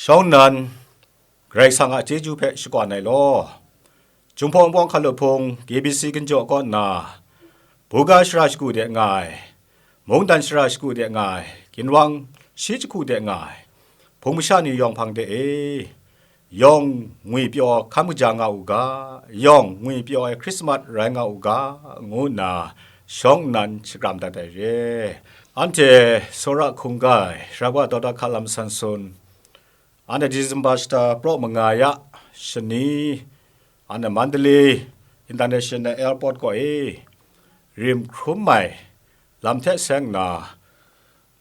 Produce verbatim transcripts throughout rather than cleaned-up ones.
Shawng nnan, Karai Kasang a chyeju hpe shakawn ai law, Jinghpaw Wunpawng Hkalup Hpung K B C Ginjaw kaw nna, Buga shara shagu de nga ai, Mungdan shara shagu de nga ai, Ginwang shi jahku de nga ai, Hpung masha ni yawng hpang de e, yawng ngwipyaw hkam kaja nga u ga, yawng ngwipyaw ai Hkrismat rai nga u ga, ngu nna shawng nnan shakram dat ai re. Anhte tsawra hkungga ai, Sara Kaba Doctor Hkalam Sansun, anhte December shata praw manga ya shani, anhte Mandalay International Airport kaw e rim hkrum ai lam hte seng nna,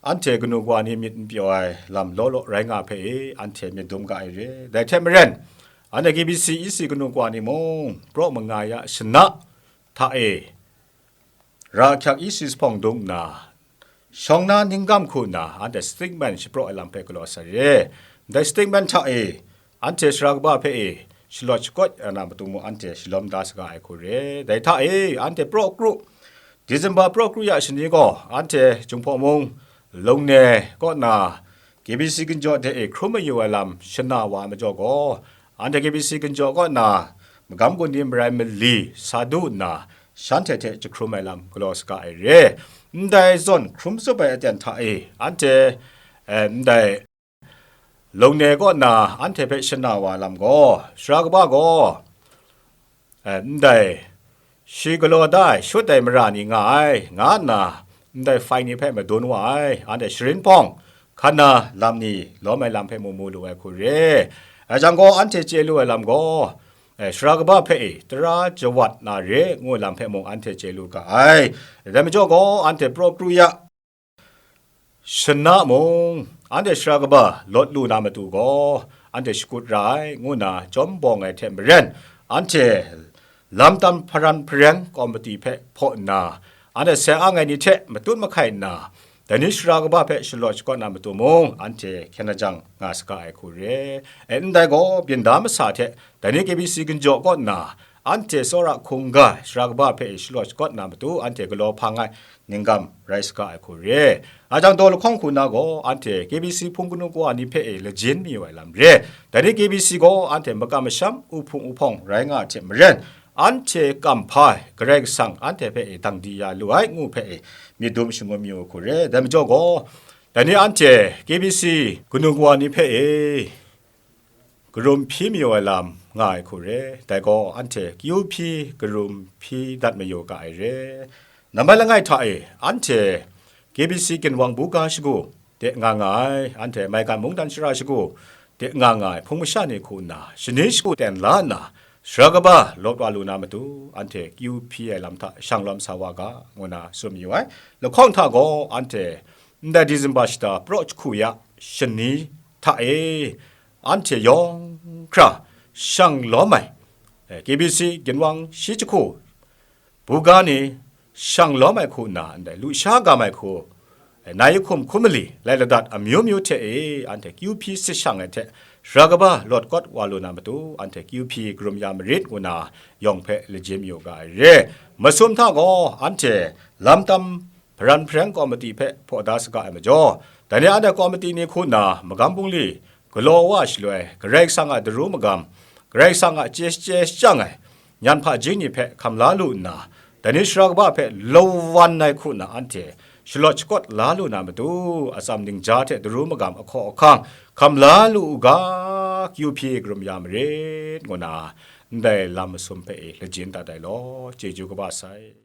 anhte kanu kawa ni myit n pyaw ai lam law law rai nga hpe e, anhte myit dum ga ai re. Dai hte maren, anhte K B C E C kanu kawa ni mung praw manga ya shana hta e, ra ahkyak E C C hpawng dung nna, shawng na ningkam hku nna, anhte statement shapraw ai lam hpe galaw sai re. Ndai statement hta e, anhte Sara Kaba hpe e shalawt shakawt ai na matu mung anhte shalawm da saga ai hku re. Dai hta e, anhte praw kru, December praw kru ya shani gaw, anhte Jinghpaw Mung, Lungne kaw nna, K B C Ginjaw de e hkrum mayu ai lam shana wa ai majaw gaw, anhte K B C Ginjaw kaw nna magam gun ni marai mali sa du nna, shanhte hte jahkrum ai lam galaw saga ai re. Ndai zawn hkrum zup ai aten hta e, anhte, eh, ndai Lungne kaw nna anhte hpe shana wa lam gaw, Sara Kaba gaw, eh, ndai shi galaw da ai, shut ai mara ni nga ai, nga nna ndai hpai ni hpe madun wa ai, anhte sharin hpawng, hkan na lam ni lawm ai lam hpe mu mu lu ai hku re. Dai jang gaw, anhte chye lu ai lam gaw, eh, Sara Kaba hpe e tara jawat na re ngu ai lam hpe mung anhte chye lu ga ai. Dai majaw gaw, anhte praw kru ya shana mung, anhte Sara Kaba lawt lu na matu gaw, anhte shakut ra ai, ngu nna chyawm bawng ai hte maren, anhte lam tam hparan hpareng kawmati hpe hpaw nna, anhte seng ang ai ni hte matut mahkai nna, dai ni Sara Kaba hpe shalawt shakawt na matu mung, anhte hkyen lajang nga saga ai hku re. E, ndai gaw, byin da masa hte, dai ni K B C Ginjaw kaw nna, anhte tsawra hkungga Sara Kaba hpe shalawt shakawt na matu, anhte galaw hpang ai ningkam rai saga ai hku re. A jang daw lahkawng hku na gaw, anhte K B C hpung kanu kawa ni hpe e lajin mayu ai lam re. Dai ni K B C gaw anhte makam masham, uhpung uhpawng rai nga ai hte maren, anhte kamhpa ai Karai Kasang anhte hpe e dang di ya lu ai ngu hpe e myit dum shangun mayu ai hku re. Dai majaw gaw, dai ni anhte K B C kanu kawa ni hpe e karum hpyi mayu ai lam nga ai hku re. Dai gaw, anhte kyu hpyi karum hpyi dat mayu ga ai re. Nambai langai hta e, anhte K B C ginwang buga shagu de nga nga ai, anhte maigan mungdan shara shagu de nga nga ai hpung masha ni hku nna, shani shagu ten la nna, Sara Kaba lawt wa lu na matu, anhte kyu hpyi ai lam hta shang lawm sa wa ga, ngu na tsun mayu ai. Lahkawng hta gaw, anhte ndai Disemba shata praw jahku ya shani hta e, anhte yawng hkra shang lawm ai, eh, K B C ginwang shi jahku buga ni shang lawm ai hku nna, ndai lusha gam ai hku, eh, nai hkum hkum mali, lai ladat amyu myu hte e, anhte kyu hpyi sit shang ai hte, Sara Kaba lawt kawt wa lu na matu, anhte kyu hpyi karum ya marit, ngu na yawng hpe lajim yu ga ai re. Masum hta gaw, anhte lam tam hparan hpareng kawmati hpe hpaw da saga ai majaw, dai ni anhte kawmati ni hku nna magam bungli galaw wa shaloi, Karai Kasang a daru magam, Karai Kasang a chye shachye shajang ai nyan hpaji ni hpe hkam la lu nna, dai ni Sara Kaba hpe lawan ai hku nna anhte shalawt shakawt la lu na matu, atsam ningja hte daru magam ahkaw ahkang hkam la lu u ga, kyu hpyi karum ya marit, ngu na ndai lam masum hpe e lajin dat ai law, chyeju kaba sai.